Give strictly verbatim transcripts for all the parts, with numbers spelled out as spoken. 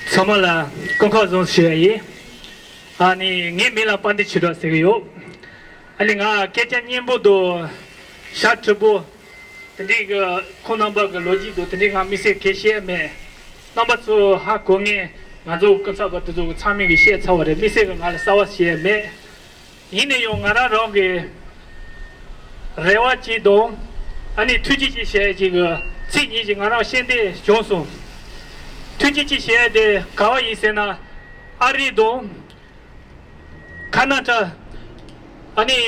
ཚང་མ་ལ་སྐུ་ཁམས་བཟང་ཞུ་ཡ་ཡིན། ཨ་ནི་ངའི་མིང་ལ་དཔལ་ལྡན་ཆོས་གྲགས་ཟེར་གི་ཡོད། ཨ་ནི་ང་སྐད་ཆ་སྙན་པོ་དང་ཞབས་ཁྲི་པོ་དེ་འདྲའི་གི་ཁོང་རྣམ་པ་གི་ལོ་རྒྱུས་དང་དེ་འདྲའི་ང་དམིགས་བསལ་གང་བཤད་མེད། རྣམ་པ་ཚོ་ཧ་གོ་ངེས། ང་ཚོ་སྐུ་ཚབ་པ་དེ་ཚོ་གི་ཚང་མས་གི་བཤད་ཚར་བ་རེད། དམིགས་བསལ་གི་ང་ལ་གསར་བ་བཤད་མེད། ཡིན་ན་ཡང་ང་རང་རང་གི་རེ་བ་གཅིག་དང་། ཨ་ནི་ཐུགས་རྗེ་ཆེ་ཞུ་ཡ་གཅིག་གི་ཚིག་གཉིས་ཤིག་ང་རང་བཤད་འདོད་བྱུང་སོང་། ཐུགས་རྗེ་ཆེ་ཞུ་ཡ་དེ་ག་བ་ཡིན་ཟེར་ན། ཨ་རི་དང་། ཁ་ན་ཊ། ཨ་ནི་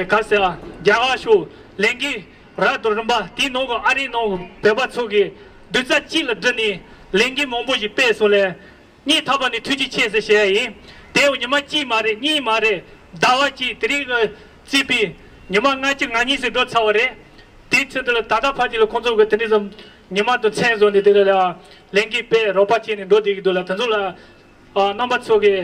ག་ཟེར་ཨ། རྒྱ་གར་ཕྱོགས་ལས་འགུལ་རབ་དང་རིམ་པ་དེའི་ནང་གི་ཨ་རིའི་ནང་གི་བོད་པ་ཚོ་གིས་རྡོག་རྩ་གཅིག་ལ་བསྒྲིལ་ནས་ལས་འགུལ་མང་པོ་ཞིག་སྤེལ་སོང་ལས། སྙིང་ཐག་པ་ནས་ཐུགས་རྗེ་ཆེ་ཟེར་ཞུ་ཡ་ཡིན། དེ་ཉི་མ་གཅིག་མ་རེད། གཉིས་མ་རེད། ཟླ་བ་གཅིག་དེ་རིང་གི་བརྩིས་པའི་ཉི་མ་ལྔ་བཅུ་ང་གཉིས་ཙམ་འགྲོ་ཚར་བ་རེད། དེའི་ཚུལ་དུ་ལ་ད་ལྟ་ཕར་དེ་ལ་ཁོང་ཚོ་གི་དེ་འདྲ་ཙམ་ཉི་མ་དང་མཚན་བཟོས་ནས་དེ་ལ་ལ་ལས་འགུལ་སྤེལ་རོགས་པ་བྱས་ནས་འགྲོ་བསྡད་ཀྱི་འདུག་ལ། དེ་ཚོ་ལ་ཨ་རྣམ་པ་ཚོ་གི་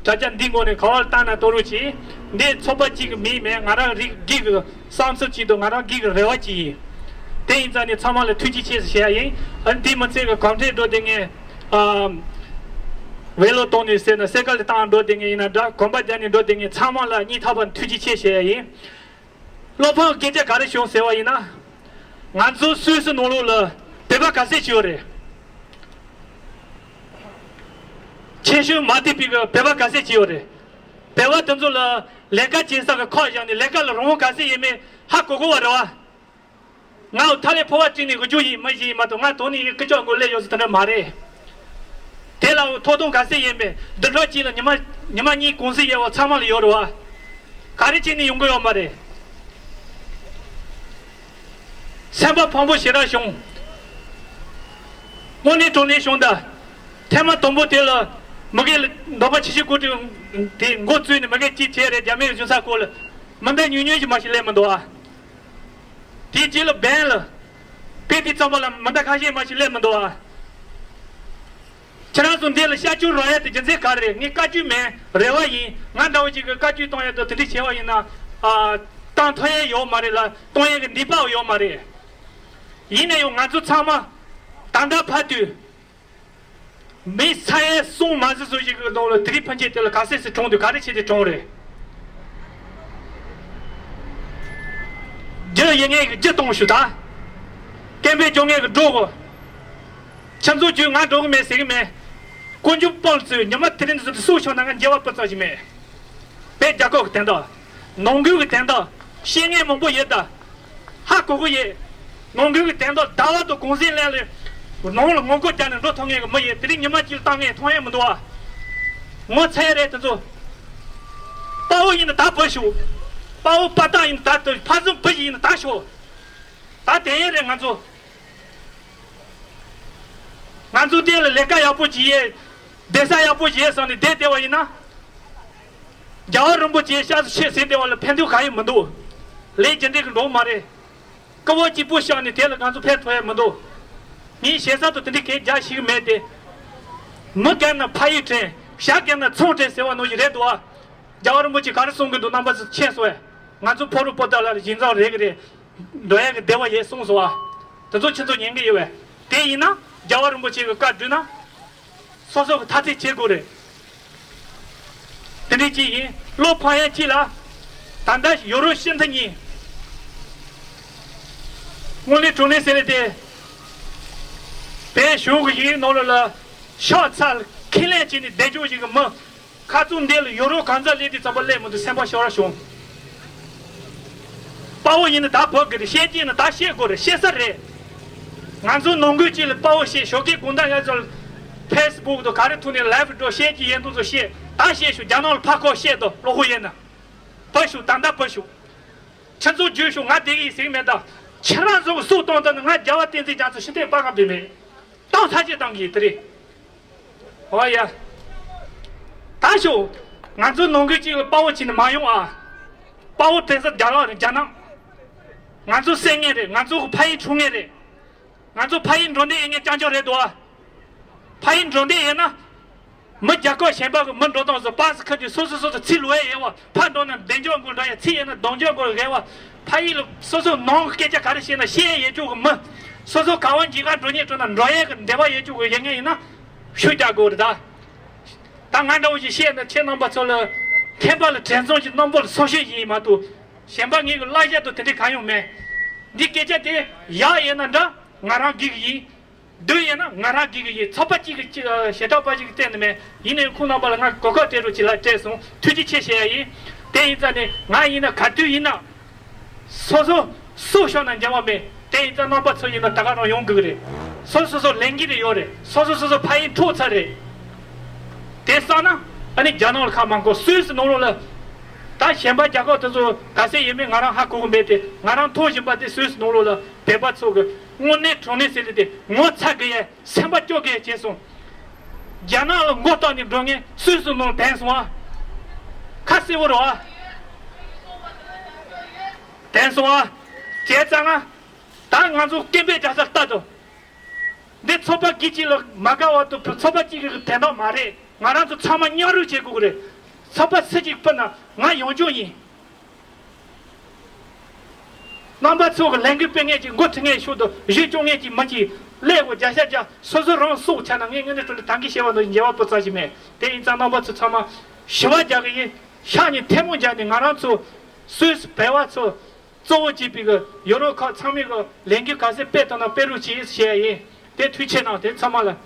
དྲ་རྒྱ་འདི་ངོས་ནས་ག་བར་བཏང་ན་གཏོང་རོགས་གྱིས། འདི་ཚོགས་པ་གཅིག་གི་མིང་མེད། ང་རང་རིགས་སྒེར་གྱི་བསམ་ཚུལ་གཅིག་དང་ང་རང་སྒེར་གྱི་རེ་བ་གཅིག་ཡིན། དེ་ཡིན་ཙང་ནི་ཚང་མ་ལ་ཐུགས་རྗེ་ཆེ་ཞུ་ཡ་ཡིན། ཨ་ནི་དེ་མི་ཚད་ཀྱི་གོམ་བགྲོད་འགྲོ་བསྡད་མཁན། ཨ་བེ་ལོ་གཏོང་ནས་ཟེར་ན་སེ་ཀལ་བཏང་འགྲོ་བསྡད་མཁན་ཡིན་ན་འདྲ། གོམ་པ་རྒྱག་ནས་འགྲོ་བསྡད་མཁན་ཚང་མ་ལ་སྙིང་ཐག་པ་ཐུགས་རྗེ་ཆེ་ཞུ་ཡ་ཡིན། བློ་ཕམ་སྐད་ཆ་ག་རེ་བྱུང་ཟེར་བ་ཡིན་ན། ང་ཚོ་སུད་སི་ནང་ལོགས་ལ་བོད་པ་ག་ཚད་ཅིག་ཡོད་རེད། ཆེ་ཤོས་མ་བསྡད་པའི་གི་བོད་པ་ག་ཚད་ཅིག་ཡོད་རེད། བོད་པ་དེ་ཚོ་ལ་ལས་ཀ་བྱེད་ས་གི་ཁག་བཞག་ནས་ལས་ཀ་ལ་རང་དབང་ག་ཚད་ཡོད་མེད་ཧ་གོ་གོ་བ་རེད་བ། ང་ཐ་ལེ་ཕོ་བ་བྲིས་ནས་དགུ་བཅུ་ཡིན་མི་ཡིན་མ་གཏོགས་ང་དོན་ནི་ཡི་སྐུ་ཅོག་མགོ་ལས་ཡོད་ཟེར་དེ་འདྲ་མ་རེད། དེ་ལ་ཐོག་དོན་ག་ཚད་ཡིན་པས་འདི་འདྲ་གཅིག་ལ་ཉི་མ་ཉི་མ་གཉིས་གུང་སེང་ཡོད་པ་ཚང་མ་ལ་ཡོད་རེད་བ། ག་རེ་བྱས་ནས་ཡོང་གི་ཡོད་མ་རེད། སེམས་པ་ཕངས་པོ་ཞེ་དྲག་བྱུང་། དངོས་གནས་དྲང་གནས་བྱུང་ད། ཐེངས་མ་དང་པོ་དེ་ལ་མི་སྒེར་ལ་འདོགས་པ་ཆེ་ཆེ་བཀོད་དེ་མགོ་བཙུགས་ནས་མི་སྒེར་གཅིག་བྱས་རེད། རྒྱ་མིའི་གཞུང་ཚབ་སྐོར་ལ་མི་འདི་ཉུང་ཉུང་ཞིག་མ་ཞིག་སླེབས་མི་འདུག་ཨ། དེའི་རྗེས་ལ་བན་ལ། དཔེ་དེ་ཙམ་པ་ལ་མི་འདི་ཁ་ཤས་མ་ཞིག་སླེབས་མི་འདུག་ཨ། ཁྱེད་རང་ཚོ་འདི་ལ་ཤར་ཕྱོགས་རོགས་ཡ་དེ་རྒྱུ་མཚན་ག་རེ་རེད། ངས་བཀའ་བཀྱོན་མེད། རེ་བ་ཡིན། ང་འདྲ་བོ་ཅིག་གི་བཀའ་བཀྱོན་གཏོང་ཡ་དང་དེ་འདྲ་བྱས་པ་ཡིན་ན། ཨ། གཏོང་ཐུབ་ཡ་ཡོད་མ་རེད་ལ་གཏོང་ཡ་གི་ནུས་པ་ཡོད་མ་རེད། ཡིན་ན་ཡང་ང་ཚོ་ཚང་མ་ད་ལྟ་བར་དུ། མི་ས་ཡ་གསུམ་མ་ཟིན་ཟིན་ཞིག་གི་ནང་ལ་དེ་རིང་ཕན་ཆད་དེ་ལ་ག་ཚད་ཞིག་གྲོངས་འདུག་ག་རེ་བྱས་ཏེ་གྲོངས་རེད། རྒྱུ་ཡིན་ངེས་ཀྱི་རྒྱུ་གཏོང་ཞུ་ད། སྐད་འབོད་རྒྱག་ངེས་ཀྱི་འགྲོ་གོ། ཁྱེད་ཚོ་རྒྱུས་ང་འགྲོ་གི་མེད་ཟེར་གི་མེད། དཀོན་མཆོག་དཔང་བཙུགས་ཉི་མ་དེ་རིང་འདི་ཚོ་སུ་བྱུང་ན་ང་འགྱེལ་བ་སྤུ་ཙམ་ཞིག་མེད། བོད་རྒྱལ་ཁབ་ཀྱི་དོན་དག་ནང་ཁུལ་གྱི་དོན་དག་བཤད་མཁན་མང་པོ་ཡོད་ད། ཧ་གོ་གི་ཡོད། ནང་ཁུལ་གྱི་དོན་དག་ཟླ་བ་དང་གུང་སེང་ལ་ལས། ནང་ལ་ངོ་རྒོལ་རྒྱག་ནས་འགྲོ་ཐུབ་མཁན་གྱི་མི་ཡོད། དེ་རིང་ཉི་མ་གཅིག་བཏང་ངས་མཐོང་ཡས་མི་འདུག་ཨ། ངོ་ཚ་ཡས་རེད་དེ་ཚོ། དཔའ་བོ་ཡིན་ན་ད་བུ་ཤོག་དཔའ་བོ་དཔའ་རྟགས་ཡིན་ན་ད་དུ་ཕ་ཚོ་བུ་ཞིག་ཡིན་ན་ད་ཤོག་ད་དེ་ཡས་རེད་ང་ཚོ། ང་ཚོ་དེ་ལ་ལས་ཀ་ཡག་པོ་ཅིག་ཡས། བསྡད་ས་ཡག་པོ་ཅིག་ཡས་བསམ་ནས་བསྡད་བསྡད་པ་ཡིན་ན། རྒྱལ་བ་རིན་པོ་ཆེ་ཤག་ཤེས་ཟེར་བསྡད་པ་ལ་ཕན་ཐོགས་གང་ཡང་མི་འདུག་ལས་རྒྱུ་འབྲས་ཀྱི་འགྲོ་མ་རེད། སྐུ་བོ་གཅིག་པུ་བཞག་ནས་དེ་ལ་ང་ཚོ་ཕན་ཐོགས་ཡ་མི་འདུག་ངས་ཞེ་ས་དང་དེ་འདྲའི་གས་རྒྱག་ཤེས་ཀྱི་མེད་དེ། མི་རྒན་ན་ཕ་ཡུལ་དྲན། ཞག་རྒན་ན་ཚོང་དྲན་ཟེར་བ་ནང་བཞིན་རེད་འདུག་ཨ། རྒྱལ་བ་རིན་པོ་ཆེ་ག་རེ་གསུང་གི་འདུག་རྣམ་པ་ཚོ་མཁྱེན་སོང་ཨེ། ང་ཚོ་ཕོ་རུ་པོ་ཏ་ལ་ཞིང་ཚང་རེད་གི་རེད། འགྲོ་ཡ་གི་བདེ་བ་ཡོད་གསུངས་སོང་ཨ། དེ་ཚོ་ཁྱེད་ཚོ་ཉན་གི་ཡོད་པས། དེ་ཡིན་ན་རྒྱལ་བ་རིན་པོ་ཆེ་གི་བཀའ་བསྒྲུབས་ན། སོ་སོ་གི་ཐ་ཚིག་བྱེད་དགོས་རེད། དེ་འདྲའི་གཅིག་ཡིན། བློ་ཕམ་ཡ་གཅིག་ལ། ད་ལྟ་ཡོ་རོབ་ཤིན་ཐུ་གཉིས། དངོས་གནས་དྲང་གནས་ཟེར་ལེ་དེ། བོད་གཞུང་གི་ཡིག་ནང་ལོགས་ལ། ཤག་ཚ་ཁས་ལེན་བྱས་ནས་བསྡད་རྒྱུ་ཞིག་གི་མི། ཁ་ཚུར་འདི་ལ་ཡོ་རོབ་གང་ཟག་སླེབས་དུས་ཙམ་པ་སླེབས་མི་འདུག་སེམས་པ་ཤོར་བྱུང་། དཔའ་བོ་ཡིན་ན་ད་བོད་དགོས་རེད། བཤད་རྒྱུ་ཡིན་ན་ད་བཤད་དགོས་རེད། བཤད་ས་རེད། ང་ཚོ་ནང་ཁུལ་གཅིག་ལ་དཔའ་བོ་བཤད། ཞོགས་ཀས་དགོང་དག་ཡ་ཚོ་ཕེ་སི་བུག་དང་ག་རེ་ཐུག་ནས་ལའེ་བྷི་འགྲོ། བཤད་རྒྱུ་ཡིན་དུས་ཚོ་བཤད། ད་བཤད་ཤོག་རྒྱ་ནག་ལ་ཕར་ཁོག་བཤད་དོ། བློ་ཁོག་ཡོད་ན། བུད་ཤོག་ད་ལྟ་བུད་ཤོག་ཁྱེད་ཚོ་བརྗོད་ཤོག་ང་བསྡད་ཀྱི་ཡིན་ཟེར་གྱི་མེད་ད། ཁྱེད་རང་ཚོ་གི་སྲོག་གཏོང་ཐུབ་ན་ང་རྒྱལ་བ་བསྟན་འཛིན་རྒྱ་མཚོ་ཕྱི་ཐེངས་སྤར་ག་འབུད་མེད། གཏོང་ཐག་ཆོད་གཏོང་གི་ཡིན་དེ་རེད། ཨོ་ཡ། ད་ཤོག་ང་ཚོ་ནང་ཁུལ་གཅིག་ལ་དཔའ་བོ་བྱས་ནས་མ་ཡོང་ཨ། དཔའ་བོ་དེ་ཚོ་རྒྱ་ལག་རེད། རྒྱ་ནག་ང་ཚོ་བསད་ངེས་རེད། ང་ཚོ་གི་ཕ་ཡུལ་འཁྲུག་ངེས་རེད། ང་ཚོ་ཕ་ཡུལ་འགྲོ་འདོད་ཡོད་མཁན་རྐྱང་རྐྱང་རེད་དོ། ཕ་ཡུལ་འགྲོ་འདོད་ཡོད་ན། མི་རྒྱལ་ཁབ་གཞན་པ་གི་མི་འགྲོ་སྟངས་སུ་པ་སི་ཁ་ཅིག་སོ་སོ་སོ་སོ་ཚིག་ལོས་ཡོད་བ། ཕར་འགྲོ་ན་བདེ་འཇགས་སྒོ་འགྲོ་ཡ། ཚིག་ཡོད་ན་གདོང་འཇོག་སྒོ་ཡོད་བ། ཕ་ཡུལ་ལ་སོ་སོ་ནང་གི་སྐད་ཆ་ག་རེ་བཤད་ན་བཤད་ཡ་ཡོད་ཅོག་གི་མི། སོ་སོ་ག་བ་འཇིགས་ག་འགྲོ་ཉེ་འགྲོ་ན་འགྲོ་ཡ་གི་འདོད་པ་ཡོད་ཅོག་གི་ཡོད་མཁན་ཡིན་ན། ཤུགས་རྒྱག་དགོས་རེད་ད། ད་ང་འདྲ་བོ་ཞིག་བཤད་ན་ཁྱེད་རྣམ་པ་ཚོ་ལ་མཁས་པ་ལ་དྲན་གསོ་ཞིག་རྣམ་པ་ལ་སོ་བཤད་ཡིན་མ་གཏོགས་གཞན་པ་ངེད་ཀྱི་བསླབ་བྱ་དང་དེ་འདྲ་གང་ཡང་མེད། འདི་སྐད་ཆ་དེ་ཡག་ཡིན་ན་འདྲ་ང་རང་དགེ་གི་ཡིན། སྡུག་ཡིན་ན་ང་རང་དགེ་གི་ཡིན། ཚོགས་པ་གཅིག་གི་ཞེ་དྲག་པ་ཞིག་གི་བརྟེན་ནས་མེད། ཡིན་ནའི་ཁོང་རྣམ་པ་ལ་ང་གོ་སྐབས་སྤྲད་རོགས་གྱིས་ལ་སྤྲད་སོང་། ཐུགས་རྗེ་ཆེ་ཞུ་ཡ་ཡིན། དེ་ཡིན་ཙང་ནས་ང་ཡིན་ན་ག་དུས་ཡིན་ན། སོ་སོ་སུ་ཤོར་ན་འགྱངས་པ་མེད། དེ་ཡིན་ཙང་རྣམ་པ་ཚོ་ཡིན་ན་ད་ག་རང་ཡོང་དགོས་ཀྱི་རེད། སོ་སོ་སོ་སོ་ལས་འགན་རེ་ཡོད་རེད། སོ་སོ་སོ་སོ་ཕ་ཡིས་འཕྲོག་ཚར་རེད། དེ་བསམ་ན་ཨ་ནི་རྒྱ་ནག་ལ་ཁ་མ་འཁོར། སུད་སི་ནང་ལོགས་ལ་ད་གཞན་པ་རྒྱལ་ཁབ་དེ་ཚོ་ག་ཚད་ཡིན་མིན་ང་རང་ཧ་གོ་གི་མེད་དེ། ང་རང་མཐོང་བཞིན་པ་དེ་སུད་སི་ནང་ལོགས་ལ་བོད་པ་ཚོ་གི་དངོས་གནས་དྲང་གནས་ཟེར་ལེ་དེ་ངོ་ཚ་དགོས་ཡ། སེམས་པ་སྐྱོ་དགོས་བྱས་སོང་། རྒྱ་ནག་ལ་མགོ་བཏགས་ནས་འགྲོ་མཁན་སུད་སི་ནང་བསྡད་སོང་ཨ། ཁ་གསལ་བོ་རེད་ཨ། བསྡད་སོང་ཨ། བྱས་ཙང་ང་ད་ང་ཚོ་སྐད་འབོད་རྒྱག་ས་ལྟ་དོ། འདི་ཚོགས་པ་གི་ཅིག་ལ་མ་དགའ་བ་དང་ཚོགས་པ་གཅིག་གི་དོན་དག་མ་རེད། ང་རང་ཚོ་ཚང་མ་མཉམ་རུབ་བྱེད་དགོས་ཀྱི་རེད། ཚོགས་པ་སུ་གཅིག་སྤུ་ན་ང་ཡོང་རྒྱུ་ཡིན། རྣམ་པ་ཚོ་གི་ལས་འགུལ་སྤེལ་མཁན་གྱི་མགོ་ཁྲིད་མཁན་ཤོག་དང་གཞས་སྐྱོང་མཁན་གྱི་མི་གཅིག་ཀླད་ཀོར་བརྒྱ་ཆ་བརྒྱ་སོ་སོ་རང་སྲོག་ཆགས་ན། ངས་དངོས་གནས་དྲང་གནས་ད་གིན་བཤད་པ་ནང་བཞིན་ཉེས་པ་སྤུ་ཙམ་ཞིག་མེད། དེ་ཡིན་ཙང་རྣམ་པ་ཚོ་ཚང་མ་ཞི་བ་རྒྱག་གི་ཡིན། ཤ་ཉེ་ཐལ་མོ་སྦྱར་ནས་ང་རང་ཚོ་སུད་སི་བོད་པ་ཚོ་གཙོ་བོ་བྱས་པའི་གི་ཡོ་རོབ་ཁག་ཚང་མའི་གི་ལས་འགུལ་ག་ཚད་སྤེལ་ཐུབ་ན་སྤེལ་རོགས་གྱིས་ཞུ་ཡ་ཡིན། དེ་ཐུགས་རྗེ་གནང་། དེ་ཚང་མ་ལ།